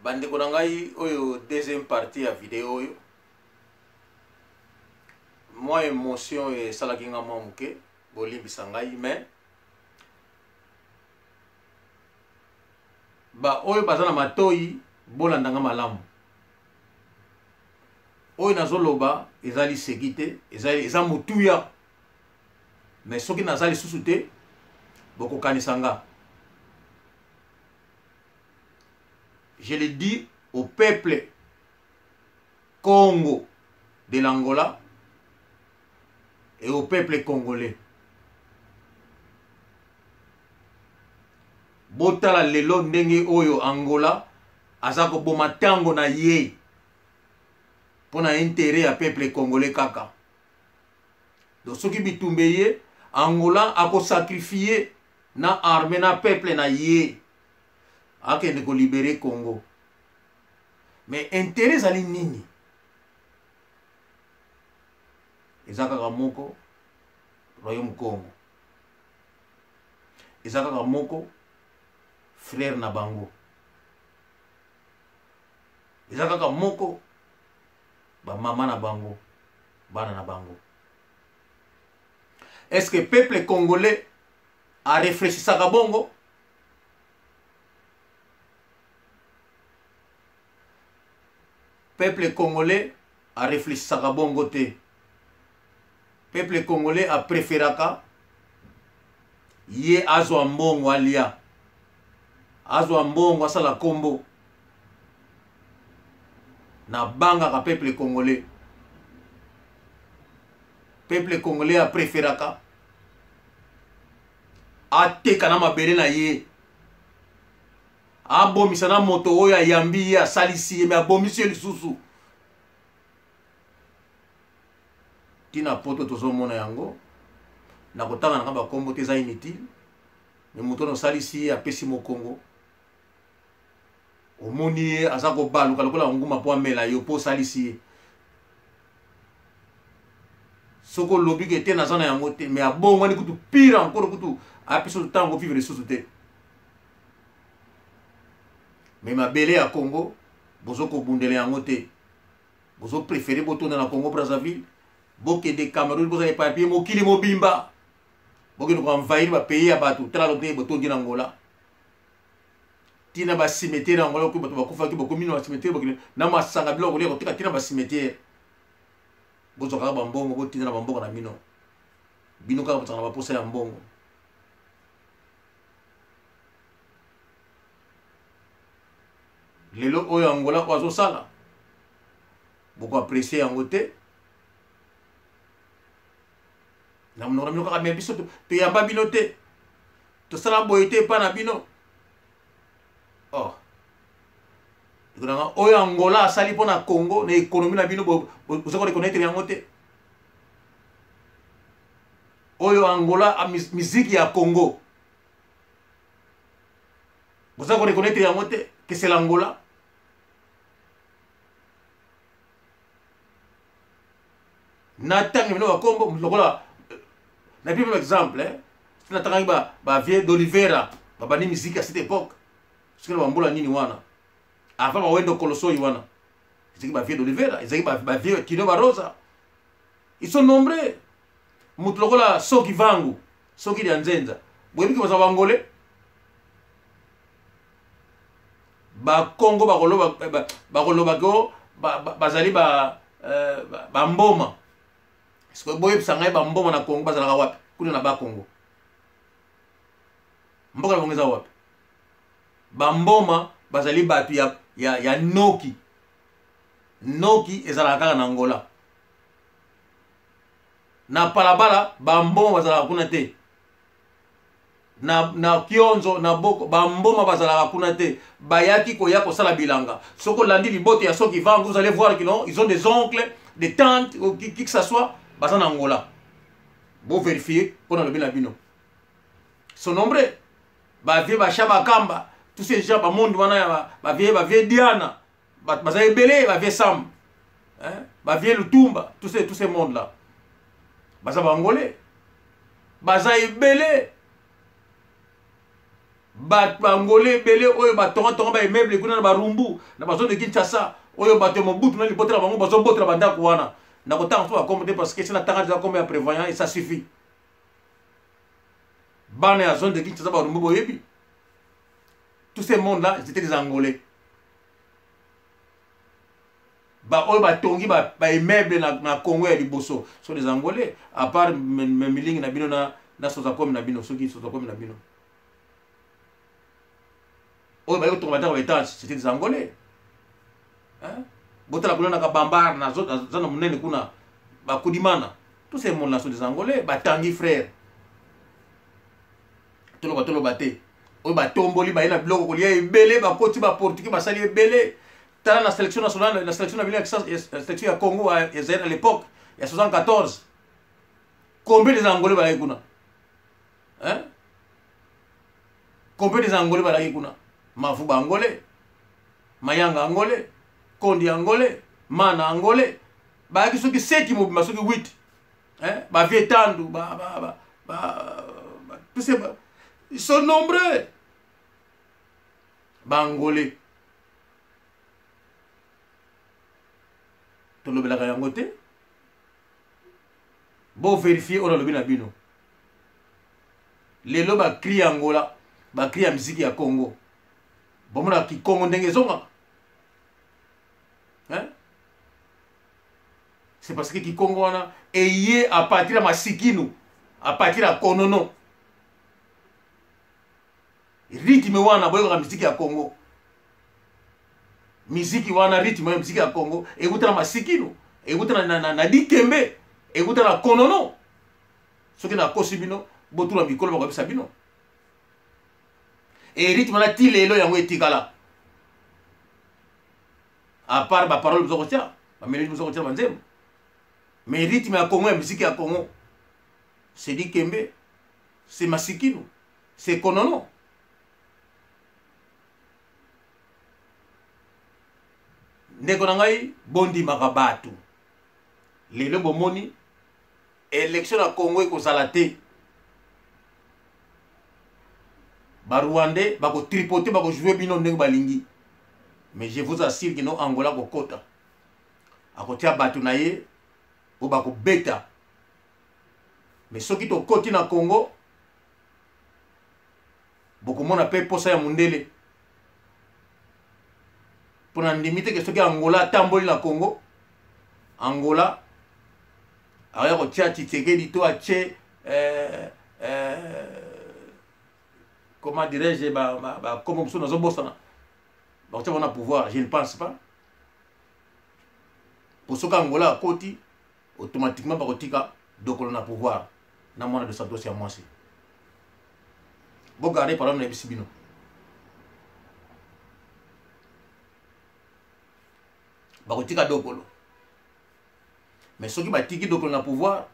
Bandeko na ngai, oyo deuxième partie ya video oyo, mwa émotion esalaki nga mwa moke, bolimbisa ngai, mais ba oyo baza na matoyi bolanda nga malamu. Oyo nazoloba eza liseki te, eza motuya. Mais soki naza lisusu te, bokokanisa nga. Je le dis au peuple Congo de l'Angola et au peuple congolais. Botala lelo ndenge oyo Angola aza koboma tango na ye mpo na intérêt ya peuple congolais kaka. Donc soki bitumba eye, Angola akosacrifier na armée na peuple na ye akende kolibere Congo. Mais intérêt ezali nini? Eza kaka moko, Royaume Congo. Eza kaka moko, frère na bango. Eza kaka moko, ba mama na bango, bana na bango. Est-ce que peuple congolais a réfléchissaka bongo? Peuple congolais a réfléchissaka bongo te. Peuple congolais a préféraka ye azwa mbongo alia, azwa mbongo asala kombo. Nabangaka peuple congolais. Peuple congolais a préféraka ateka na mabele na ye, abomisa na moto oyo ayambi ye, asalisi ye, me abomisi ye lisusu. Tina poto tozomona yango, na kotanga nanga bakombo te, eza inutile. Me moto wana osalisi ye, apesi mokongo, omoni ye aza kobaluka lokola nguma mpo amela yo mpo osalisi ye. Soki olobi ke te naza na yango te, me abongwani kutu pire encore, kutu apesi ntango vivre lisusu te. Me mabele ya Congo bozo kobundela yango te, bozo préféré botonda na Congo Brazzaville, bokende Cameroun, bozala éparpillé mokili mobimba, bokende koenvahir bapays ya bato. Tala lote botondi na Angola, tina ba cimetière ya Angola, bato bakufaki, bokomi na ba cimetière, bokende na masanga, biloko kolia koteka tina ba cimetière. Bozwa kaka bambongo, botinda na bamboka na bino. Bino kaka bozalaka na baposa ya mbongo. Lelo oyo Angola oyo azosala, bokoapprécie yango te na monoko na bino kaka. Me biso toyamba bino te, tosala boye te epai na bino. Oh, oyo Angola asali mpo na Congo na économie na bino, boza koreconnaître yango te. Oyo Angola, miziki ya Congo, boza koreconnaître yango te que c'est l'Angola. Na ntango bino bakombo lokola na bino exemple, eh? Natangaki ba vieux d'Olivera, babandi miziki à cette époque, soki na bambola nini wana, avant bawendo kolosoi wana, ezalaki bavieux d'Olivera, ezalaki bavieux Kino Barosa. Ils sont nombreux. Moto lokola Soki Vangu, Soki ya Nzenza, boyebiki baza bangole. Bakongo bakoloba ko bazali bamboma. Boyebisa ngai, bamboma na Kongo bazalaka wapi? Kuna na Bakongo, mboka na bango eza wapi? Bamboma bazali bato ya noki noki, ezalaka kaka na Angola na palabala. Bamboma bazalaka kuna te. Na Kionzo, na Boko, bamboma bazalaka kuna te. Bayaki koya kosala bilanga. Soki olandi liboto ya Soki Vangu, vous allez voir que non, ils ont des oncles, des tantes ou qui que ça soit, baza na Angola. Bo vérifier mpo na lobi na bino, sont nombreux. Bavieux Bacha, Bakamba, tous ces gens, bamonde wana ya bavieux Diana, baza ebele, bavieux Sam, hein? Bavieux Lutumba, tous ces mondes là baza baangolais, baza ebele. Bato bangole ebele oyo batongatonga baimmeuble kuna na Barumbu, na bazone de Kinshasa, oyo bato ya Mobutu na libota na bango bazobotela bandako wana. Nakotanga so bakombo te, parce que esi natanga deja kombo ya prévoyant et ça suffit. Bana ya zone de Kinshasa, Barumbu, boyebi, tous ces monde là, c'était des Angolais. Baoyo batongi baimmeuble na Congo ya liboso sont des Angolais, à part milingi na bino na Sozakomi na bino. Soki Sozakomi na bino oyo baye kotonga bandako baétage, c'était des Angolais, hein? Botala kuna na Kabambar, na zana monene kuna, Bakudimana, tous ces monde là sont des Angolais. Batangi frère, toloba toloba te. Oyo batomboli, baye na biloko kolia ebele, bakoti baportugais, basali ebele. Tala na sélection nationale, na sélection na bino, ya sélection ya Congo ya Zaire à l'époque ya 74, combien des Angolais balaki kuna, hein? Combien des Angolais balaki kuna? Mavuba Angolais, Mayanga Angolais, Kondi Angolais, Mana Angolais, bayaki soki seki mobimba, soki 8, hein? Bavie Tandu ba, ba, ba, ba, ba, tous ces, ba, ils sont nombreux, Baangolais. Tolobelaka yango te. Boverifie oyo nalobi na bino. Lelo bacri ya Angola, bacri ya miziki ya Congo, bomona kikongo ndenge ezongaka, hein? C'est parce que kikongo wana eye à partir ya masikinu, à partir ya konono. Rythme wana boyokaka miziki ya Congo, miziki wana, rythme ya miziki ya Congo ekuta na masikinu, ekuta na dikembe, ekuta na konono. Soki nakosi bino, botuna mikolo, bakoyebisa bino. E rythme wana ti lelo yango etikala, à part baparole boza kotia, bamélodie boza kotia, banzembo. Mais rythme ya Congo, ya miziki ya Congo, c'est dikembe, c'est masikinu, c'est konono. Ndeko na ngai, bondimaka bato. Lelo bomoni élection na Congo ekozala te. Barwandais bakotripote, bakojouer bino ndenge balingi. Mais je vous assure que no, Angola kokota, akotia bato na ye oyo bakobeta. Mais soki tokoti na Congo, bokomona mpe posa ya mondele, mpo na ndimi te ke soki Angola atamboli na Congo, Angola akoya kotia Tshisekedi to atie comment dirais-je, bakombo mosusu nazobosana, bakotia bango na pouvoir. Je ne pense pas, po soki Angola akoti, automatiquement bakotika Dokolo na pouvoir na mwana de Santos ya mwasi. Bogarde parole na yebisi bino. Bakotika Dokolo, mais soki batiki Dokolo na pouvoir,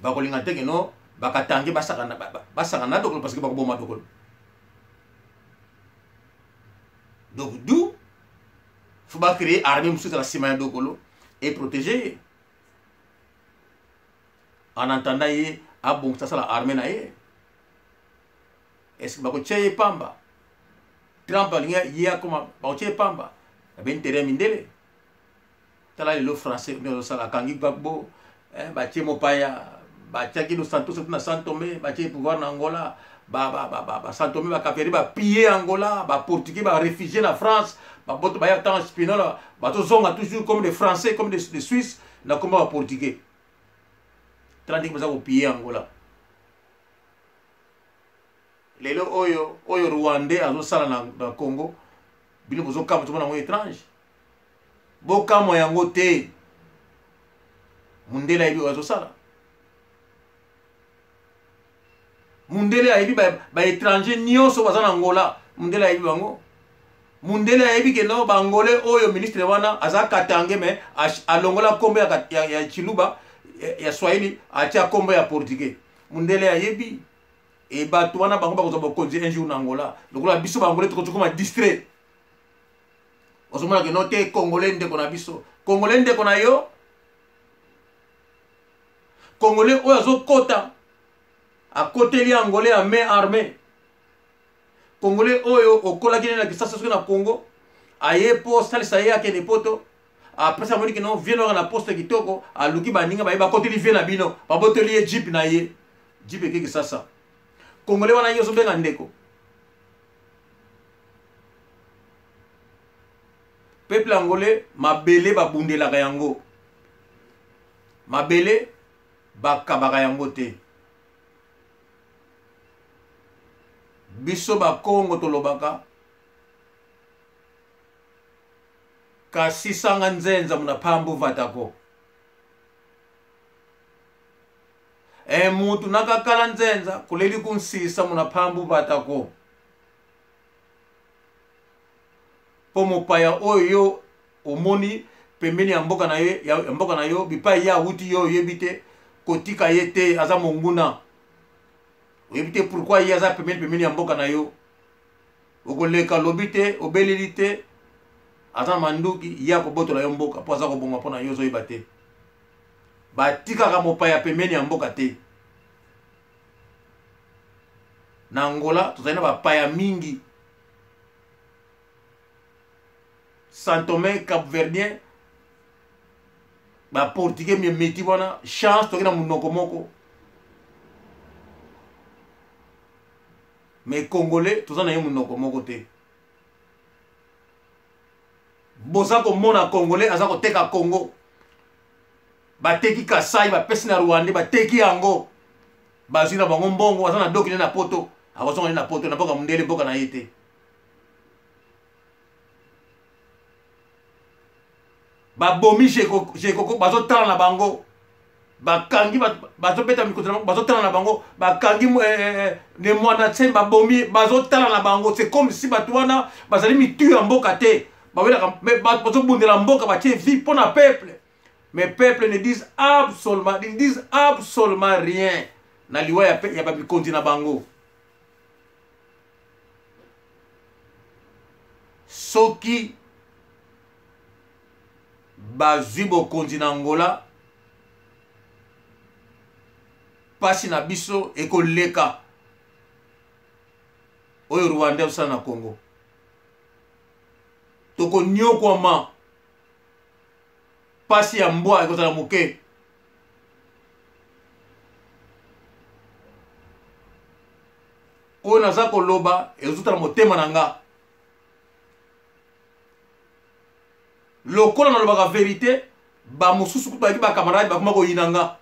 bakolinga te que no bakatange basaka na Dokolo, parce que bakoboma Dokolo. Donc du faut bacréer armée mosusu ezala nsima ya Dokolo et protéger ye en attendant ye abongisa, asala armée na ye. Est ce que bakotia ye pamba? Trump alingi ye akoma, bakotia ye pamba na baintérêt ya mindele. Tala lelo français nde azosala, akangi Gbagbo, batie mopaya, batiaki Dos Santos na San Tome, batie pouvoir na Angola. Basan Tome, bacap-Vert bapille Angola, baportugais baréfugié na France, baboto baya ntango Spinola, bazozonga toujours comme des Français, comme des Suisses na komba baportugais. Tala ndenge baza kopille Angola lelo. Oyo rwandais azosala na Congo, bino bozokamwa, tomona yango étrange. Bokamwa yango te. Mundele ayebi oyo azosala. Mundele ayebi baétranger nyonso baza na Angola. Mundele ayebi bango. Mundele ayebi que no, baangolais oyo, ministre wana aza katange, mais alongola nkombo ya Chiluba, ya Swahili, atia nkombo ya portugais. Mundele ayebi. E bato wana, bango bakozwa bokonzi un jour na Angola. Lokola biso baangolais tokokoma distrait, ozomona que no te, congolais ndeko na biso, congolais ndeko na yo, congolais oyo azokota, akoteli angolais ya main armée. Congolais oyo okolaki nde na Kisasa soki na Congo, aye mpo osalisa ye akende poto, après amoni kino vie noka na poste kitoko, aluki baninga baye bakoteli vie na bino, babotoli ye jeep na ye, jeep eke Kisasa. Congolais wana ye ozobenga ndeko. Peuple angolais, mabele babundelaka yango, mabele bakabaka yango te. Biso bakongo tolobaka kasi sanga nzenza muna pambu vatako e mutu nakakala nzenza kuleli kunsisa muna pambu vatako mpo mopaya oyo yo omoni pembeni ya mboka na ye ya mboka na yo bipai ye awuti yo oyebi te kotika ye te aza monguna oyebi te pourquoi ye aza pembeni pembeni ya mboka na yo okoleka lobi te obeleli te aza na manduki ye akobotola yo mboka mpo aza koboma mpo na yo ozoyeba te batikaka mopaya pembeni ya mboka te na angola tozali na bapaya mingi Santomé Cap-Verdien ba portugais miti wana chance toki na monoko moko mais congolais toza na ye monoko moko te boza komona congolais aza koteka congo bateki kasai bapesi na rwandais bateki yango bazwi na bango mbongo aza na doki nde na poto akozonga nde na poto na mboka mondele mboka na ye te Babomi Jekoko, bazotala na bango, bakangi, bazobeta mikoto na bango, bazotala na bango, bakangi eh, eh, eh, ne mwana tse, babomi, bazotala na bango. C'est comme si bato wana bazali mitu ya mboka te, bawelaka mais bato bazobundela mboka, batie vie mpo na peuple, mais peuple ne disent absolument, ils disent absolument rien na liwa ya, ya bamikonzi na bango. Soki bazwi bokonzi na Angola, mpasi na biso ekoleka oyo Rwanda osala na Congo. Tokonyokwama, mpasi ya mbwa ekozala moke. Oyo naza koloba ezozuta na motema na nga. Lokola nalobaka verite, bamosusu kutu bayaki bakamarade bakoma koyina nga.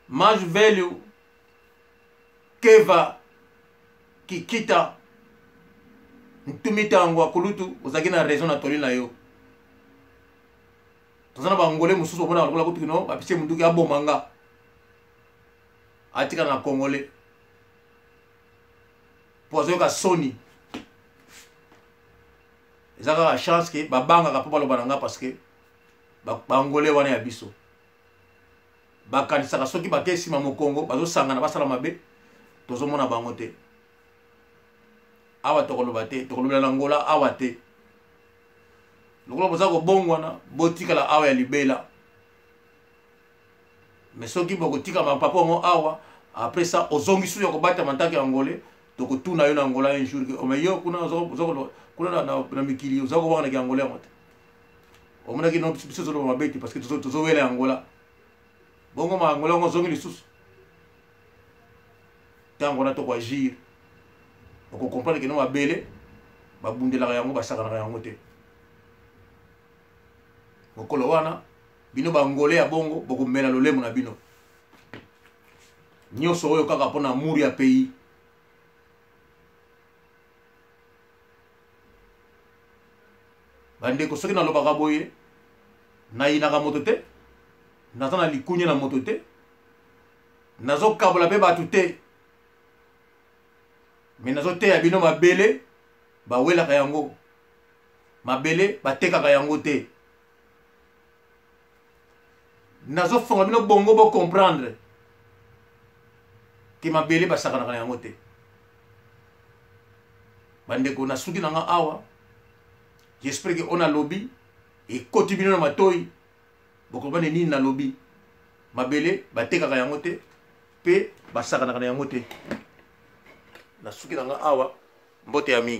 Maj Velho, Keva, Kikita, Ntumi Tangwa, Kulutu, ozalaki na raison na toli na yo. Toza na bangole mosusu bamonaka lokola kutu kino bapesi ye munduki aboma nga. Atikala na Congolais. Po azoyoka soni. Eza kaka chance ke babangaka mpo baloba na nga parce que bangole wana ya biso bakanisaka soki bake nsima mokongo bazosangana basala mabe, tozomona bango te. Awa tokoloba te, tokolobela na Angola awa te. Lokola boza kobongwana, botikala awa ya libela. Mais soki bokotika mapapa yango awa, après ça ozongi susu ya kobatama ntaki ya Angolais, tokotuna yo na Angola un jour ke mais yo kuna kuna na mikili oza kobanga na ki Angolais yango te. Omonaki no biso tozoloba mabe te parce que tozowela ya Angola. Bongo ma Angola yango ozongi lisusu. Ntango wana tokoagir, okokomprendre ke no mabele babundelaka yango, basakanaka yango te. Mokolo wana bino bangole ya bongo bokomela lolemo na bino nyonso oyo kaka mpona amour ya pays. Bandeko, soki nalobaka boye, nayinaka moto te, naza na likunya na moto te, nazokabola mpe bato te, me nazoteya bino mabele bawelaka yango, mabele batekaka yango te. Nazofonga bino bongo bo comprendre ke mabele basakanaka na yango te. Bandeko, nasuki na nga awa. J'espère ke oyo nalobi ekoti bino na matoi, bokomprendre nini nalobi. Mabele batekaka yango te mpe basakanaka na yango te. Nasuki na nga awa. Mbote ya mingi.